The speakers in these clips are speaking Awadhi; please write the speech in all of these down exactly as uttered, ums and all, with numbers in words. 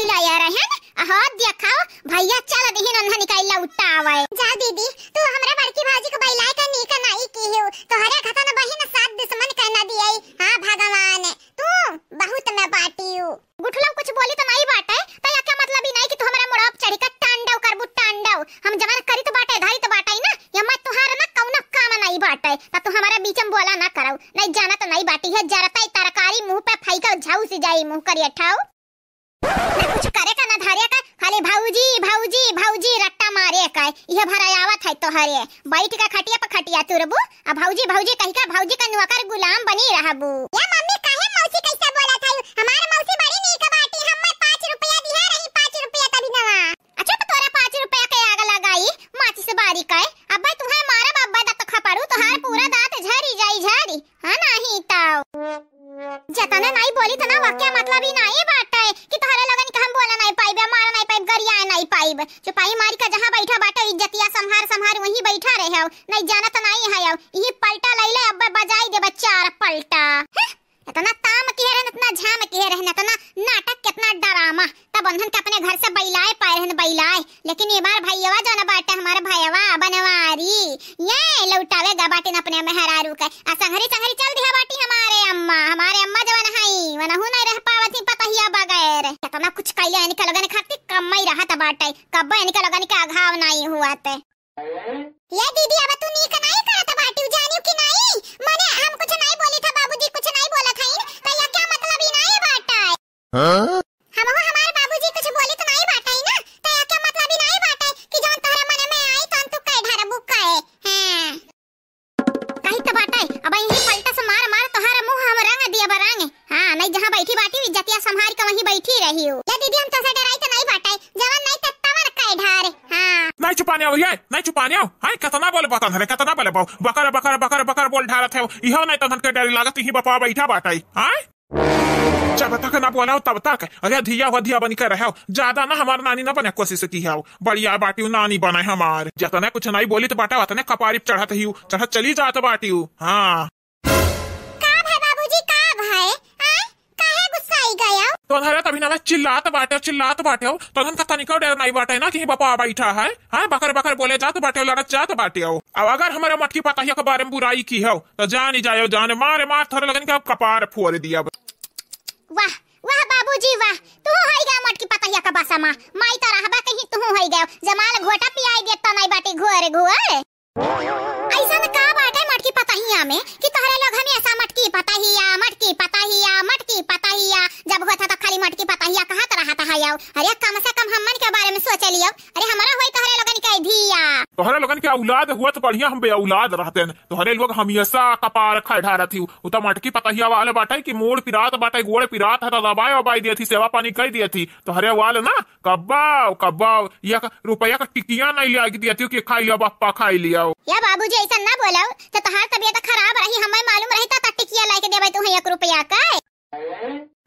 लाया रहन, अहो देखाओ, भैया चल दिहिन उन्हें निकाल लौटावे। जा दीदी, तू हमरा बड़की भाजी को बैलाए के नीक नाई की हो, तोहरे घतन बहिन सात दुश्मन के न दिए। हाँ भगवान, तू बहुत में बाटियो। गुठलम कुछ बोली तो नाई बाटे, त या क्या मतलब ही नाई कि तू हमरा मुड़वा पे चढ़ी के तांडव करबू, तांडव। हम जवन करित बाटे, धरित बाटे ना, ये मैं तुहार ना कौनो काम नाई बाटे, त तू हमारे बीच में बोला ना करौ। नाई जानत नाई बाटी है, जरता ही तरकारी मुंह पे फेंकौ, झौस जाई मुंह करिया ठाऊ। ना कुछ करे का, ना धरे का, खाली भौजी, भौजी, भौजी रट्टा मारे का। इहे भरा आवत है तोहरे। बैठ के खटिया पे खटिया तुरबू, आ भौजी, भौजी कहि के भौजी का नौकर गुलाम बनी रहबू। या मम्मी, काहे मौसी कैसे बोलत है? हमार मौसी बड़ी नीक बाटी, हम मैं पाँच रुपया दिहा रही, पाँच रुपया तभी नवा। अच्छा, तो तोरा पाँच रुपया के आग लगाई, माचिस बारी का। अब्बे तुहे मारब, अब्बे दत खपड़ू, तोहार पूरा दांत झरी जाई, झरी। हाँ, नाही ताऊ। जतने नाई बोली तना वाक्य मतलब ही नाई बाटे कि तोहरे लोगन के हम बोला नाई पाइब, मारा नाई पाइब, गरिया नाई पाइब। चुपाई मारी का जहाँ बैठा बाटे, इज्जतिया संभार संभार वहीं बैठा रहे हो, नाई जानत नाई है हो। यही पलटा लैले, अब बजाई देबे चार पलटा। हं? इतना ताम किहे रहन, इतना झाम किहे रहन, इतना नाटक, कितना ड्रामा। तब उन्हन के अपने घर से बैलाए पाए रहन, बैलाए। लेकिन ये बार भैयावा जौन बाटे, हमारे भैयावा बनवारी, ये लौटावे गा बाटिन अपने मेहरारू के। आ संघरी संघरी चल दिहा बाटी हमारे अम्मा, हमारे अम्मा जवन हई, वनहु नहीं रह पावत ही पतहिया बगैर। कितना कुछ कैले इनके लोगन खातिर कम ही रहत बाटे, कब्बो इनके लोगन के अघाव नहीं हुआ ते। ये दीदी, अब तू नीक नाई करत बाटिउ, जानिउ कि नाई? मने हम कुछ नाई बोली था, बाबूजी कुछ नाई बोलत हईन, त या क्या मतलब ही नाई बाटे? हाँ? हमहू हमार बाबूजी कुछ बोली तो नाई बाटे ना, त या क्या मतलब ही नाई बाटे कि जौन तोहरे मने में आई तौन तू कह ढार बुकाए। हाँ। कही तो बाटे, अब यही पलटा से मार मार तोहार मुंह हम रंग दिया बरंग। हाँ, नहीं जहाँ बैठी बाटी इज्जतिया संभाल के वहीं बैठी रही हो। ले दीदी, हम तोसे डराई तो नाई बाटे, जवन नाई त तवन कह ढार। हाँ। नहीं चुपाने आओ ये, नहीं चुपाने आओ। हाय, कितना बोले बतन हरे, कितना बोले बहु। बकर, बकर, बकर, बकर बोल ढारत है। इहो नहीं तो धन के डर लागत ही बपा बैठा बाटे। हाय? जब तक ना बोलाओ तब तक। अरे धिया हो, धिया बन के रहो। ज्यादा ना हमार नानी ना बने कोशिश की हो। बढ़िया बाटी नानी बने हमार। जतने कुछ नहीं बोली तो बाटा, उतने कपारी पे चढ़त ही, चढ़त चली जात बाटी। हाँ। का भाई बाबूजी, का भाई? आय? काहे गुस्साई गया? तोहरे तभी ना चिल्लात बाटे, चिल्लात बाटे हो। तोहन का तनिको डर नहीं बाटे ना कि बपा बैठा है, हाँ? बकर बकर बोले जात बाटे, लड़त जात बाटे हो। अब अगर हमारे मटकी पतहिया के बारे में बुराई की हो, तो जानी जायो, जाने मारे मार थोड़े लगन के अब कपार फोड़ दिया। वाह, वाह बाबूजी, वाह। तू होई गया मटकी पतहिया का बसमा। माई तो रहबा कहीं तू होई गया। जमाल घोटा पियाई देता नहीं बाटे घोर घोर। ऐसन का बाटे मटकी पतहिया में कि तोहरे लोग हमेशा मटकी पतहिया, मटकी पतहिया, मटकी पतहिया, जब होत है तो खाली मटकी पतहिया कहत रहत है। अरे कम से कम हमन के बारे में सोच लियो। अरे हमरा होई तोहरे लोगन के धिया। तोहरे लोगन के औलाद हुआ तो बढ़िया, हम बेऔलाद रहते हैं। तोहरे लोग हमेशा कपार खा ढारत ही। उ तो मटकी पतहिया वाले बाटे कि मूड़ पिरात बाटे, गोड़ पिरात है तो दबाए उबाए दिए थी, सेवा पानी कर दिए थी। तोहरे वाले ना कब्बाओ, कब्बाओ, एक रुपया का टिकिया नहीं ले आके दिया थी कि खाई लिया बप्पा, खाई लिया। या बाबूजी, ऐसा ना बोलाओ, तो तोहार तबीयत खराब रही, हमें मालूम रही तो टिकिया लाके देवे तू एक रुपया का।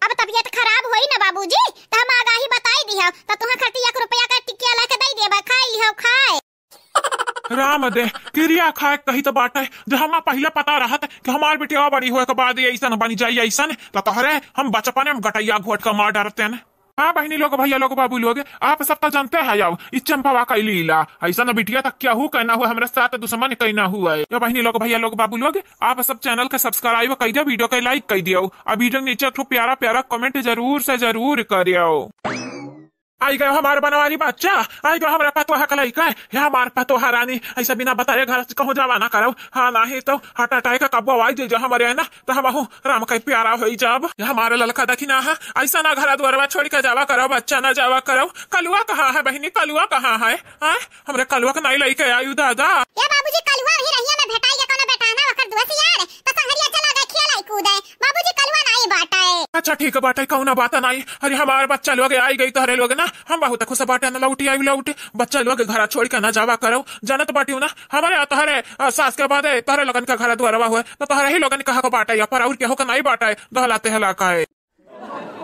अब तबीयत खराब होई ना बाबूजी, तो हम आगाही बताई दिया, तो तुहा खातिर एक रुपया का टिकिया लाके दे देबा, खाई लियो, खाए। राम दे, किरिया खाए कही तो बाटे, जो हमा पहिले पता रहत कि हमार बिटिया बड़ी होए के बाद ये ऐसन बनी जाई, ऐसन, तो तोहरे हम बचपने में गटैया घोट के मार डरते हैं। हाँ बहिनी लोग, भैया लोग, बाबू लोग, आप सब तो जानते हैं, आओ, ई चंपवा का लीला, ऐसा न बिटिया तक केहू कहना हुआ, हमरा साथ दुश्मन कहना हुआ है। या बहिनी लोग, भैया लोग, बाबू लोग, आप सब channel के subscribe कर दियो, video के like कर दियो, और video के नीचे एक ठो प्यारा प्यारा comment जरूर से जरूर करियो। आई गयो हमार बनवारी बच्चा, आई गयो हमरा पतोहा का लइका, हे हमार पतोहा रानी, ऐसे बिना बताए घर से कहूँ जावा ना करो, हाँ, नाही तो heart attack कब्बो आई जे जो हमारे है ना, तो हमहू राम के प्यारा होई जाब। ये हमारे ललका दखिना है, ऐसा ना घरा दुआरवा छोड़ के जावा करो, बच्चा ना जावा करो। कलुआ कहाँ है बहिनी, कलुआ कहाँ है? आय, हमरे कलुआ के नहीं लइके आयु दादा। ए बाबूजी, कलुआ वही रहिया में भेटाई गया कोनो बेटा ना, ओकर दुआ से यार, तो संघरिया चला गए खेल आई कूदे। बाबूजी, कलुआ नहीं बाटे। अच्छा ठीक बाटे, कौनो बात नहीं। अरे हमारे बच्चा लोग आई गई तोहरे लोग ना, हम बहुत खुश बाटे ना, लौटी आई लौट। बच्चा लोग घरा छोड़ के ना जावा करो, जानत बाटियो ना, हमारे आ तोहरे, आ, सास के बाद तोहरे लोगन का घर दुआरवा हुए, तो तोहरे ही लोगन कहा को बाटे या पर और केहू का नहीं बाटे, दहला तेहला का है।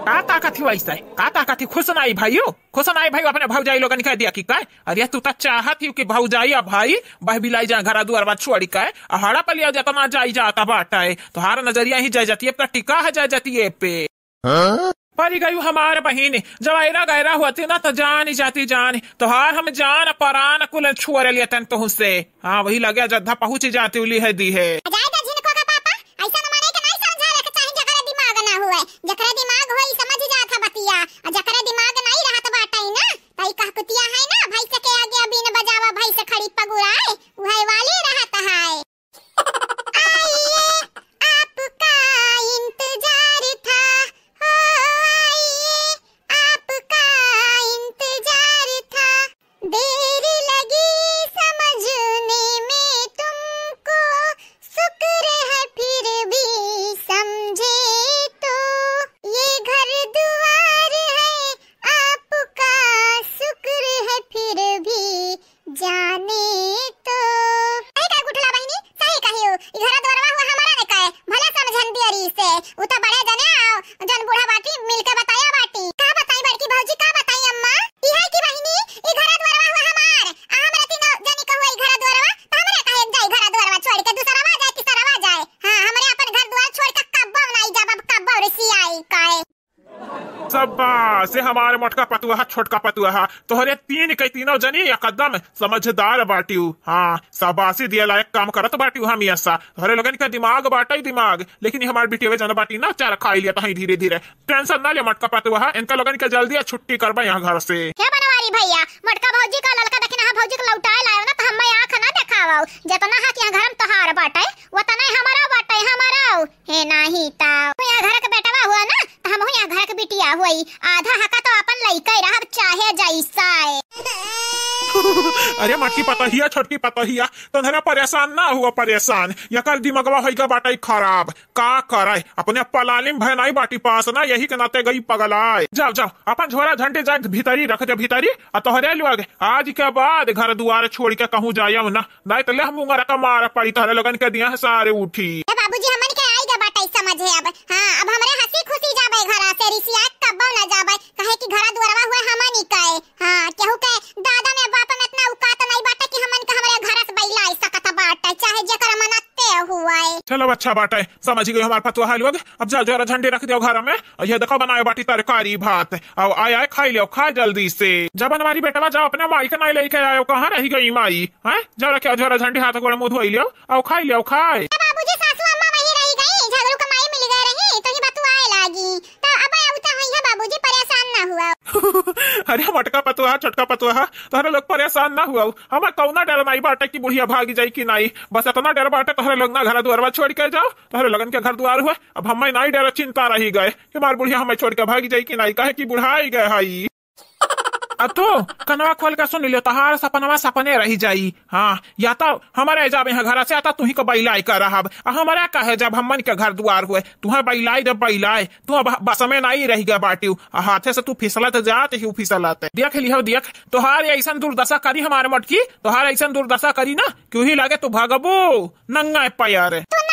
का ताकत ही वैसे? का ताकत ही? खुश नाई भाइयो, खुश नाई भाई, अपने भौजाई लोगन कह दिया कि का? अरे तू तो चाहत ही कि भौजाई आ भाई बह बिलाई जा घरा दुआरवा छोड़ के, आ हड़ा पलिया जतना जाई जाता बाटे, तोहार नजरिया ही जायजतिये पे टिका है, जायजतिये पे। हाँ? परी गयू हमार बहिन, जब ऐरा गैरा होती ना तो जान ही जाती जान, तोहार हम जान परान कुल छुअर लेतन तुहसे। हाँ, वही लगे अयोध्या पहुँच जाती उली है दी है। जाए दे झिनको का पापा, ऐसा न माने के नहीं समझावे के चाही, जकरा दिमाग ना हुए, जकरा दिमाग होई समझ जात है बतिया, और जकरा दिमाग नहीं रहत बाटे ना, तई कहकुतिया है ना, भैंस के आगे बीन बजावा, भैंस खड़ी पगुराए, उहे वाली रहत है। आइए, आपका इंतजार था, हो आइए, आपका इंतजार था। देर लगी समझने में तुमको, शुक्र है फिर भी समझे तो। ये घर दुआर है आपका, शुक्र है फिर भी जाने तो। सही कहे गुठला बहिनी, सही कहियो। ई घर दुआरवा हुआ हमारा ने कहे, भले समझन दियरी से। उ तो बड़े जने आओ, जन बूढ़ा बाटी, मिलके बताया बाटी। का बताई बड़की भौजी, का बताई अम्मा? ई है कि बहिनी, ई घर दुआरवा हुआ हमार। आ हमरा तीनों जनी का हुआ ई घर दुआरवा, तो हमरा कहे जाई घर दुआरवा छोड़ के दूसरवा जाए, तीसरवा जाए। हाँ, हमरे अपन घर दुआर छोड़ के कब्बो नहीं जाब, अब कब्बो रिसियाई काहे। शाबाश, ये हमारे मोटका पतुआ, छोटका पतुआ, तोहरे तीन के तीनों जनी एकदम समझदार बाटिउ। हाँ, शाबाशी दिए लायक काम करत बाटिउ हमेशा। तोहरे लोगन के दिमाग बाटे दिमाग, लेकिन ये हमार बिटिया जन बाटी ना, चार खाई लिया तहीं धीरे धीरे। टेंशन ना ले मोटका पतुआ, इनका लोगन के जल्दी छुट्टी करबा यहाँ घर से। हे बनवारी भैया, मोटका भौजी का ललका देखी ना, भौजी के लौटाए लायो ना, तो हमें आँख ना देखावो। जितना है कि यहाँ घर में तोहार बाटे, उतना ही हमारा बाटे, हमारा। हे नाही ता, तू यहाँ घर के बेटवा हुआ ना, तो हम यहाँ घर के बिटिया हुई। आधा हका तो अपन लइका ही रहब, चाहे जैसा है। अरे मोटकी पतोहिया, छोटकी पतोहिया, तोहरा परेशान ना हुआ, परेशान। यकर दिमगवा होइगा बाटे खराब। का करे, अपने पलालिम भय नाई बाटी पास ना, यही के नाते गई पगलाए। जाओ, जाओ, अपन झोरा झंडी जाए भीतरी रख दे, भीतरी। आ तोहरे लोग आज के बाद घर दुआर छोड़ के कहूँ जायम ना, नाई तो ले हम मुंगरा का मार पड़ी, तोहरे लोगन के दिया है सारे उठी। ए बाबूजी, हमन के आई गे बाटे समझे अब। हाँ, अब हमरे हंसी खुशी जाबे घरा से, रिसिया कब्बो ना जाबे, काहे कि घरा दुआरवा हुए हमन ही काए। हाँ, केहू के दादा में बाप में इतना औकात नहीं बाटे कि हमन के हमरे घर से बैला आई सकत बाटे, चाहे जेकर मनते हुए। चलो अच्छा बाटे, समझ गई हमार पतोहा लोग। अब जा, झोरा झंडी रख दियो घर में। और ये देखो बनाए बाटी तरकारी भात। आओ, आए, आए, खाई लियो, खा जल्दी से। जब हमारी बेटवा जाओ अपने माई के नाई लेके आयो, कहाँ रही गई माई? हैं? जाओ रखे झोरा झंडी हाथ गोड़ मुँह धोई लियो, आओ खाई लियो, खाए। ए बाबूजी, सासू अम्मा वहीं रही गई, झगड़ू के माई मिल गए रही, तो ही बतुआए लागी। तो अब आऊ तो हुई है बाबूजी, परेशान ना हुआ। अरे मोटका पतुआ, छोटका पतुआ, तोहरे लोग परेशान ना हुआ। हमें कौना डर नाई बाटे कि बुढ़िया भागी जाई कि नाई, बस इतना डर बाटे तोहरे लोग ना घर दुआरवा छोड़ के जाओ, तोहरे लोगन के घर दुआर हुए। अब हमें नाई डर, चिंता रही गए कि हमार बुढ़िया हमें छोड़ के भागी जाई कि नाई, काहे कि बुढ़ाई गए हई। अब तो कनवा खोल के सुन लियो, तोहार सपनवा सपने रही जाई। हाँ, या तो हमारे जाबे यहाँ घर से, या तो तुही को बैलाई कर रहब। आ हमारे कहे जब हमन के घर दुआर हुए, तुहे बैलाई दे बैलाई, तू अब बस में नाई रह गया बाटिउ। आ हाथे से तू फिसलत जात ही फिसलत। देख लिहो, देख, तोहार ऐसन दुर्दशा करी हमारे मोटकी, तोहार ऐसन दुर्दशा करी ना, क्यों ही लागे तू भागबू नंगा पैर। तू